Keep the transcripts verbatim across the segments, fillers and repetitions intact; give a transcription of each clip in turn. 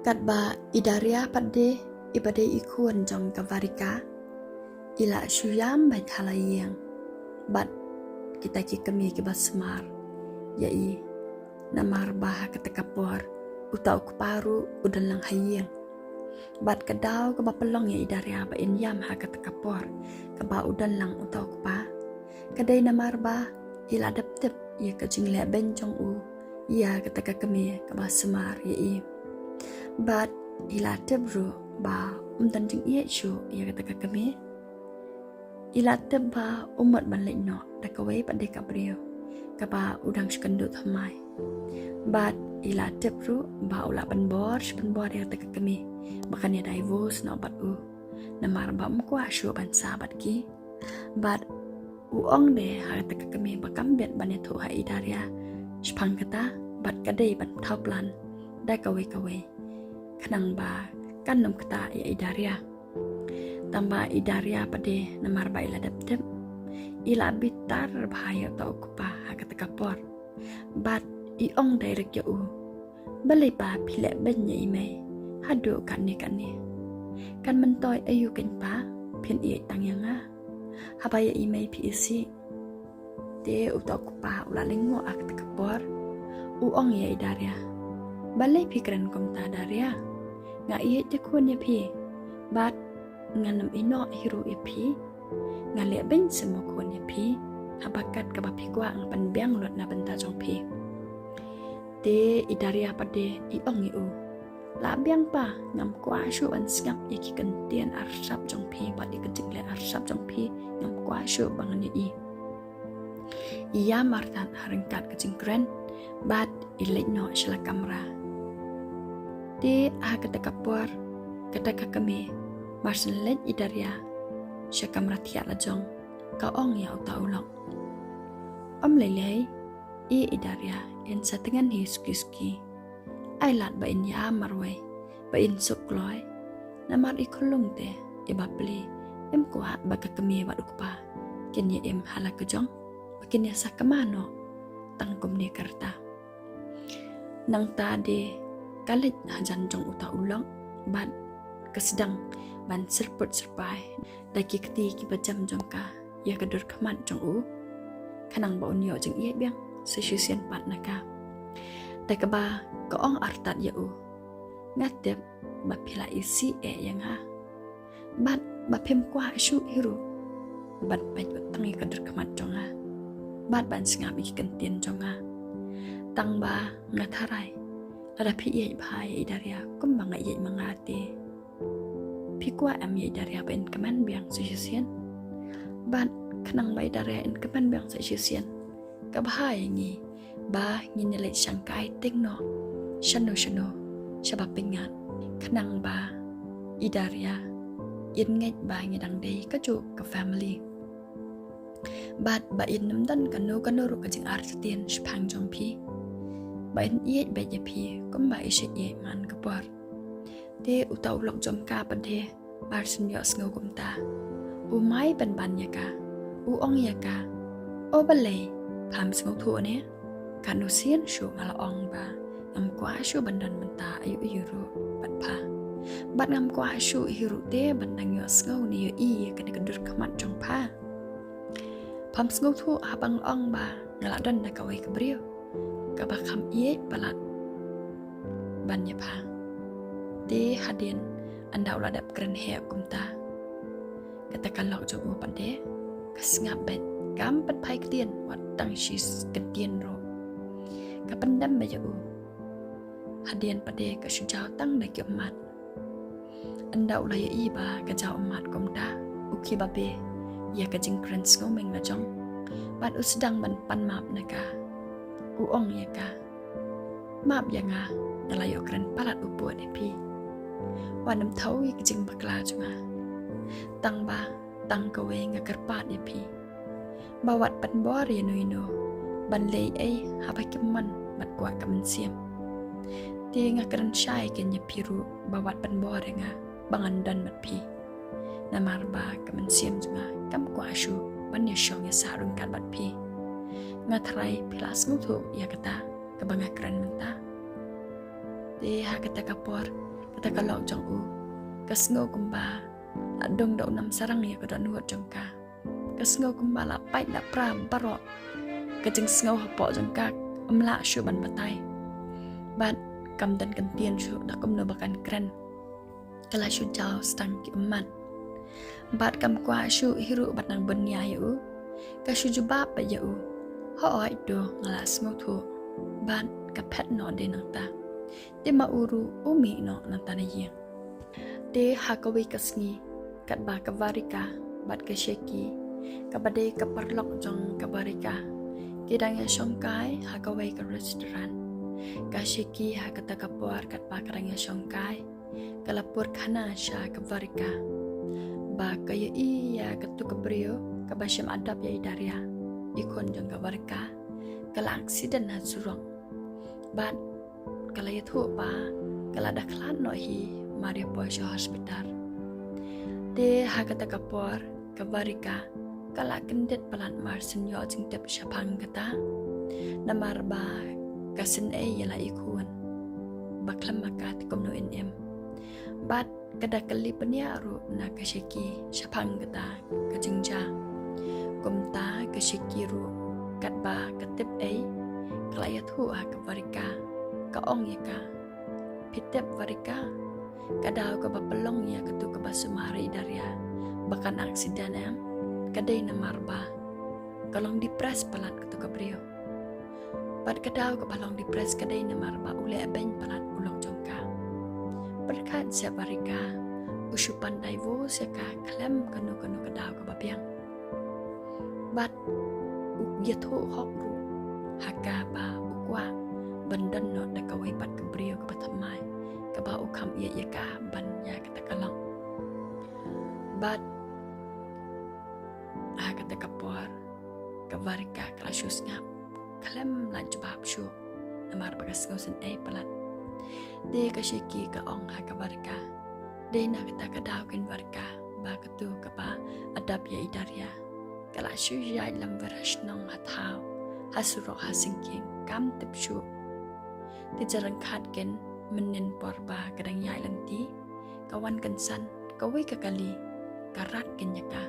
Katba i Daria pat de, iba dei i khun jong ka Varika, i la shu ïam beit ha la ïing bad kita ki kmie kiba sumar ïa i. Namar ba ha kata ka por uta u kpa ruh u don lang ha ïing. Bad ka daw kaba pynlong ïa i Daria ba in ïam ha kata ka por kaba u don lang uta u kpa, ka dei namar ba i la dep tip ïa ka jingleh beiñ jong u ïa kata ka kmie kaba sumar ïa i. Bad i la tip ruh ba um don jingïeit shuh ïa kata ka kmie. I la tip ba u mut ban leit noh da kawei pat de ka briew kaba u dang shu kyndit thymmai. Bad i la tip ruh ba u la pynbor shu pynbor ïa kata ka kmie ba kan ïa divorce noh bad u, namar ba um kwah shuh ban sah bad ki. Bad u ong de ha kata ka kmie ba kam bit ban ïathuh ha i Daria shaphang kata, bad ka dei ban thaw plan da kawei kawei khnang ba kan ym ktah ïa i Daria. Tangba i Daria pat de, namar ba i la dep tip, i la bitar bha ïa uta u kpa ha kata ka por. Bad i ong direct ïa u, balei pa phi leh beiñ ïa i mei haduh katne katne? Kan myntoi aïu keiñ pa phin ïeit tang ïa nga, haba ïa i mei phi isih? Te uta u kpa u la lyngngoh ha kata ka por, u ong ïa i Daria, balei phi kren kumta Daria? Nga ïeit te khun ïa phi, bad ngan ym ïehnoh hi ruh ïa phi. Nga leh beiñ seh mo khun ïa phi, haba kat kaba phi kwah nga pynbiang lut na bynta jong phi. Te i Daria pat de i ong ïa u, la biang pa, ngam kwah shuh ban sngap ïa ki kyntien arsap jong phi bad ïa ka jingleh arsap jong phi, ngam kwah shuh ba ngan ïohi. I ïam artat ha ryngkat ka jingkren bad i leit noh sha la kamra. Te ha kata ka por kata ka kmie, mar syn leit i Daria sha kamra thiah la jong, ka ong ïa uta u lok, ym lei lei, i i Daria, in sa tngen hi suki suki. Ai lad ba in ïam marwei, ba in suk kloi. Namar i khyllung te, i bapli, im kwah ba ka kmie bad u kpa kin ïa im ha la ka jong, ba kin ïa sakma noh tang kumne ka rta. Nangta de ka leit hajan jong uta u lok bad ka sdang ban syrput syrpai da ki kti kiba jem jong ka ïa ka dur khmat jong u, khnang ba un ïoh jingïeit biang sa shisien pat na ka. Te kaba ka ong artat ïa u, nga tip ba phi la isih eh ïa nga, bad ba phim kwah shuh hi ruh ban peit tang ïa ka dur khmat jong nga bad ban sngap ïa ki kyntien jong nga. Tangba nga tharai lada phi ïeit bha ïa i Daria kumba nga ïeit ma nga te, phi kwah em ïa i Daria ba in kmen biang sa shisien? Bad khnang ba i Daria in kmen biang sa shisien, ka bha ïa ngi ba ngin ïa leit shangkai tieng noh shano shano shaba pyngngad, khnang ba i Daria in ngeit ba ngi dang dei kajuh ka family. Bad ba in ym don kano kano ruh ka jingartatien shaphang jong phi, ba in ïeit beit ïa phi kumba i shait ïeit man ka por. Te uta u lok jong ka pat de, mar syn ïohsngew kumta, u mai pynban ïa ka, u ong ïa ka, o balei, pham sngewthuh ne? Katno sien shuh nga la ong ba ngam kwah shuh ban don mynta aïu aïu ruh bad pha. Bad ngam kwah shuh hi ruh te ban dang ïohsngew ne ïohi ïa kane ka dur khmat jong pha. Pham sngewthuh haba nga ong ba nga la don da kawei ka briew kaba kham ïeit palat ban ïa pha. Te hadien ynda u la dep kren heh kumta, kata ka lok jong u pat de ka sngap beit, kam pat phai ktien wat tang shi kyntien ruh. Ka pyndem beit ïa u. Hadien pat de ka shu jaw tang da ki ummat. Ynda u la ïohi ba ka jaw ummat kumta, u khie babe ïa ka jingkren sngewmeng la jong bad u sdang ban pan map na ka. U ong ïa ka, map ïa nga, nga la ïoh kren palat u pud ïa phi. Wat nym thaw ïa ka jingbakla jong nga. Tang ba tang kawei nga kyrpad ïa phi, ba wat pynbor ïa no ïa no ban leh ei haba kim mon bad kwah ka mynsiem. Te nga kren shai keiñ ïa phi ruh ba wat pynbor ïa nga ba ngan don bad phi. Namar ba ka mynsiem jong nga kam kwah shuh ban ïa shong ïa sah ryngkat bad phi. Nga tharai phi la sngewthuh ïa kata kaba nga kren mynta. Te ha kata ka por Te ka lok jong u ka sngew kumba la dung da u nam sarang ïa ka dohnud jong ka. Ka sngew kumba la pait la pra baroh ka jingsngew hapoh jong ka. Kam lah shuh ban batai bad kam don kyntien shuh da kumno ba kan kren. Ka la shu jaw stang ki ummat bad kam kwah shuh hi ruh ban nang bun nia ïa u. Ka shu jubab bad ïa u, "Hooid to, nga la sngewthuh bad ka phet noh de nangta." Te ma u ruh u mih noh nangta na ïing. Te ha kawei ka sngi, katba ka Varika bad ka Sheki, kaba dei ka paralok jong ka Varika, ki dang ïashongkai ha kawei ka restaurant, ka Sheki ha kata ka por katba ka dang ïashongkai ka la pur khana sha ka Varika ba ka ïohi ïa katu ka briew kaba shym adop ïa i Daria, i khun jong ka Varika, ka la aksiden ha surok bad ka la ïathuh ba ka la da khlad noh hi mar ïa poi sha hospital. Te ha kata ka por ka Varika ka la kyndit palat mar shen ïoh jingtip shaphang kata, namar ba ka sngewsih ïa la i khun ba khlem ma ka te kumno in im. Bad ka da kylli bniah ruh na ka Sheki shaphang kata ka jingjia. Kumta ka Sheki ruh katba ka tip ei, ka la ïathuh ha ka Varika, ka ong ïa ka, "Phi tip Varika, ka daw kaba pynlong ïa katu kaba sumar ïa i Daria ba kan aksiden em, ka dei namar ba ka long depressed palat katu ka briew. Bad ka daw kaba long depressed ka dei namar ba u leh beiñ palat u lok jong ka. Pyrkhat seh Varika, u shu pan divorce ïa ka khlem kano kano ka daw kaba biang. Bad u ïathuh hok ruh ha ka ba u kwah ban don noh da kawei pat ka briew kaba thymmai, kaba u kham ïeit ïa ka ban ïa kata ka lok." Bad ha kata ka por ka Varika ka la shu sngap, khlem lah jubab shuh namar ba ka sngewsih ei palat. Te ka Sheki ka ong ha ka Varika, "Dei na kata ka daw keiñ Varika ba katu kaba adop ïa i Daria ka la shu ïaid lem wei ra shnong ha thaw, ha surok, ha syngkien, kam tip shuh. Te jingryngkat keiñ mynnin por ba ka dang ïaid lynti, ka wan kynsan kawei ka kali, ka rat keiñ ïa ka,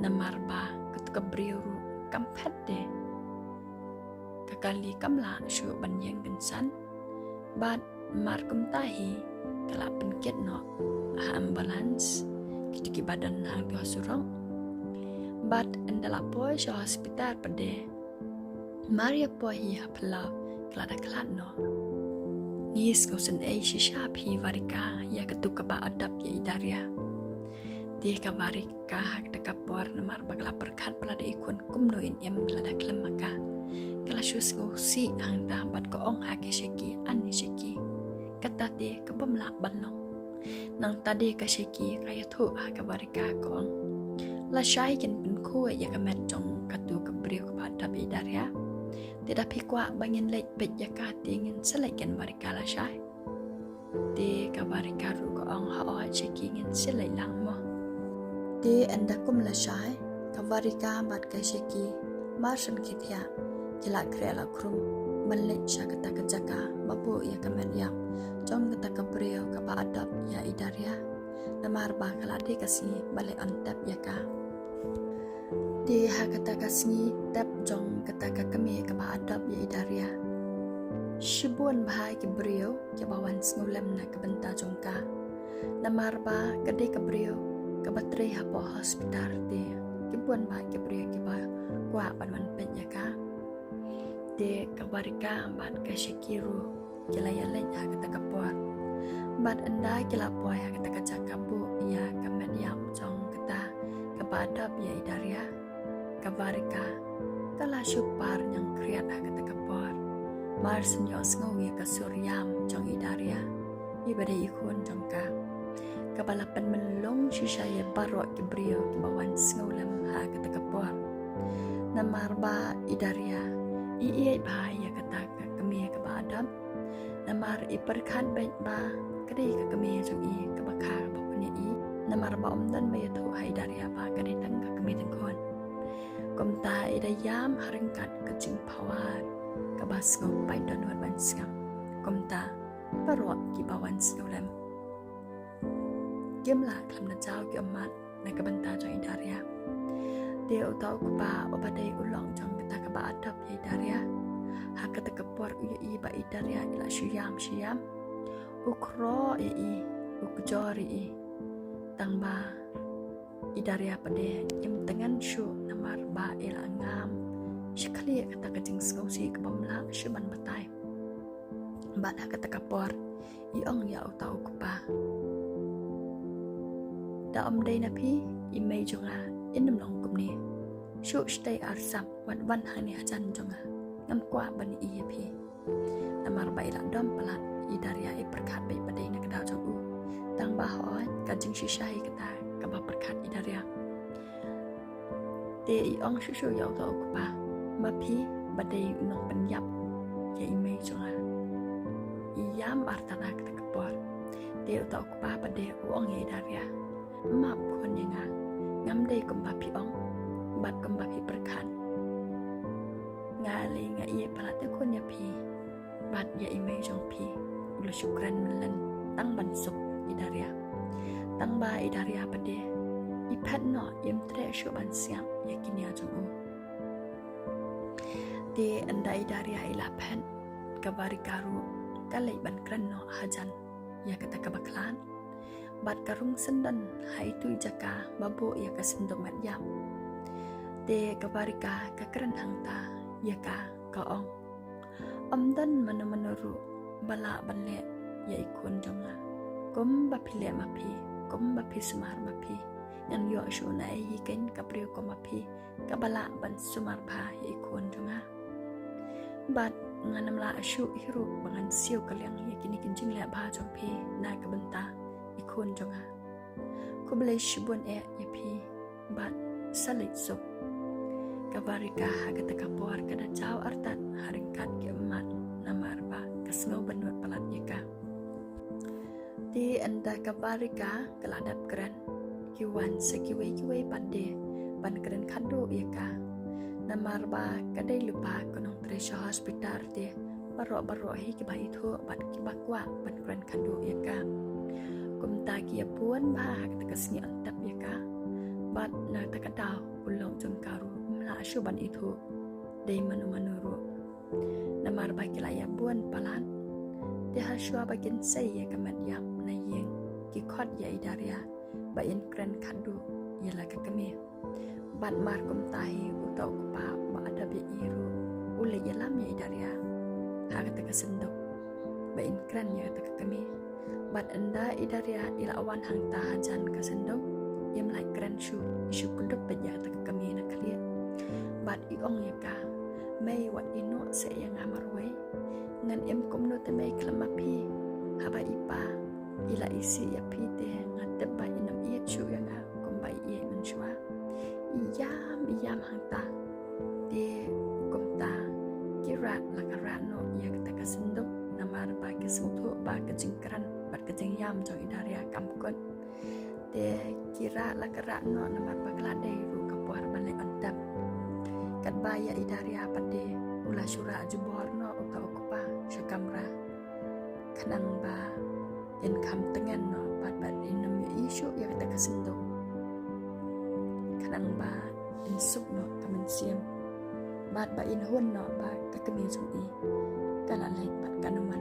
namar ba katu ka briew ruh kam phet de. Ka kali kam lah shuh ban ïeng kynsan, bad mar kumta hi ka la pynkit noh ha ambulance, kito kiba don hangto ha surok. Bad ynda la poi sha hospital pat de, mar ïa poi hi ha phyllaw ka la da khlad noh. Ngi sngewsih ei shisha phi Varika ïa katu kaba adop ïa i Daria." Te ka Varika ha kata ka por namar ba ka la pyrkhat palat ïa i khun kumno in im, ka la da khlem ma ka, ka la shu sngewsih hangta bad ka ong ha ka Sheki, "Ani Sheki, kata te ka bym lah ban long." Nangta de ka Sheki ka ïathuh ha ka Varika ka ong, "Lashai kin pynkhuid ïa ka met jong katu ka briew kaba adop ïa i Daria. Te da phi kwah ba ngin leit peit ïa ka te ngin sa leit kin Varika lashai." Te ka Varika ruh ka ong, "Hooid Sheki, ngin sa leit lang mo." Te ynda kum lashai, ka Varika bad ka Sheki mar shen ki thiah ki la khreh la khrum ban leit sha kata ka jaka ba buh ïa ka met ïap jong kata ka briew kaba adop ïa i Daria, namar ba ka la dei ka sngi ba leit on tep ïa ka. Te ha kata ka sngi tep jong kata ka kmie kaba adop ïa i Daria, shibun bha ki briew kiba wan sngewlem na ka bynta jong ka, namar ba ka dei ka briew kaba trei hapoh hospital, te ki bun bha ki briew kiba kwah ban wan peit ïa ka. Te ka Varika bad ka Sheki ruh ki la ïaleit ha kata ka por. Bad ynda ki la poi ha kata ka jaka buh ïa ka met ïap jong kata kaba adop ïa i Daria, ka Varika ka la shu par ñiangkhriat ha kata ka por, mar shen ïohsngew ïa ka sur ïam jong i Daria, iba dei i khun jong ka, kaba la pynmynlong shisha ïa baroh ki briew kiba wan sngewlem ha kata ka por. Namar ba i Daria i ïeit bha ïa kata ka kmie kaba adop, namar i pyrkhat beit ba ka dei ka kmie jong i kaba kha kaba pun ïa i, namar ba ym don ba ïathuh ha i Daria ba ka dei tang ka kmie tyngkhun. Kumta i da ïam ha ryngkat ka jingphawar kaba sngewpait dohnud ban sngap. Kumta baroh kiba wan sngewlem kim lah khlem da jaw ki ummat na ka bynta jong i Daria. Te uta u kpa uba dei u lok jong kata kaba adop ïa i Daria, ha kata ka por u ïohi ba i Daria i la shu ïam shu ïam, u khroh ïa i, u kjor ïa i. Tang ba i Daria pat de im tngen shuh namar ba i la ngam shi khlieh kata ka jingsngewsih kaba ym lah shuh ban batai. Bad ha kata ka por i ong ïa uta u kpa, da ym dei na phi i mei jong nga, ym long kumne. Shu sdei arsap wat wan hangne hajan jong nga, ngam kwah ban ïohi ïa phi. Namar ba i la dom palat, i Daria i pyrkhat beit ba dei na ka daw jong u. Tang ba hooid ka jingshisha hi kata kaba pyrkhat i Daria. Te i ong shuh shuh ïa uta u kpa, ma phi ba dei u nongpynïap ïa i mei jong nga. I ïam artat ha kata ka por. Te uta u kpa pat de u ong ïa i Daria, map khun ïa nga, ngam dei kumba phi ong bad kumba phi pyrkhat. Nga lei nga ïeit palat te khun ïa phi bad ïa i mei jong phi. U la shu kren mynlen tang ban suk i Daria. Tang ba i Daria pat de i phet noh, im treh shuh ban sngap ïa ki nia jong u. Te ynda i Daria i la phet, ka Varika ruh ka leit ban kren noh hajan ïa kata kaba khlad. Bad ka rung syndon ha itu i jaka ba buh ïa ka synduk met ïap. Te ka Varika ka kren hangta ïa ka, ka ong, ym don mano mano ruh ba lah ban leh ïa i khun jong nga kumba phi leh ma phi, kumba phi sumar ma phi. Ngan ïoh shuh na ei hi keiñ ka briew kum ma phi kaba lah ban sumar bha ïa i khun jong nga. Bad ngan ym lah shuh hi ruh ba ngan siew kylliang ïa kine ki jingleh bha jong phi na ka bynta i khun jong nga. Khublei shibun eh ïa phi bad sa leit suk. Ka Varika ha kata ka por ka da jaw artat ha ryngkat ki ummat namar ba ka sngew bynnud palat ïa ka. Te ynda ka Varika ka la dep kren, ki wan sa kiwei kiwei pat de ban kren khadduh ïa ka. Namar ba ka dei lypa ka nongtrei sha hospital te baroh baroh hi kiba ithuh bad kiba kwah ban kren khadduh ïa ka. Kumta ki ïa bun bha ha kata ka sngi ong tep ïa ka. Bad na kata ka daw u lok jong ka ruh um lah shuh ban ithuh dei mano mano ruh. Namar ba ki la ïa bun palat. Te ha shuwa ba kin sei ïa ka met ïap na ïing, ki khot ïa i Daria ba in kren khadduh ïa la ka kmie. Bad mar kumta hi uta u kpa ba adop ïa i ruh u leit ïalam ïa i Daria ha kata ka synduk ba in kren ïa kata ka kmie. Bad ynda i Daria i la wan hangta hajan ka synduk, im lah kren shuh, i shu kdup beit ïa kata ka kmie na khlieh. Bad i ong ïa ka, mei, wat ïehnoh seh ïa nga marwei. Ngan im kumno te mei khlem ma phi. Haba i pa i la isih ïa phi te nga tip ba in ym ïeit shuh ïa nga kumba i ïeit mynshuwa. I ïam i ïam hangta. Te kumta ki rah la ka rah noh ïa kata ka synduk namar ba ki sngewthuh ba ka jingkren bad ka jingïam jong i Daria kam kut. Te ki rah la ka rah noh namar ba ka la dei ruh ka por ban leit ong tep. Katba ïa i Daria pat de u la shu rah jubor noh uta u kpa sha kamra. Khnang ba in kham tngen noh bad ba in ym ïohi shuh ïa kata ka synduk. Khnang ba in suk noh ka mynsiem bad ba in hun noh ba ka kmie jong i ka la leit bad kan ym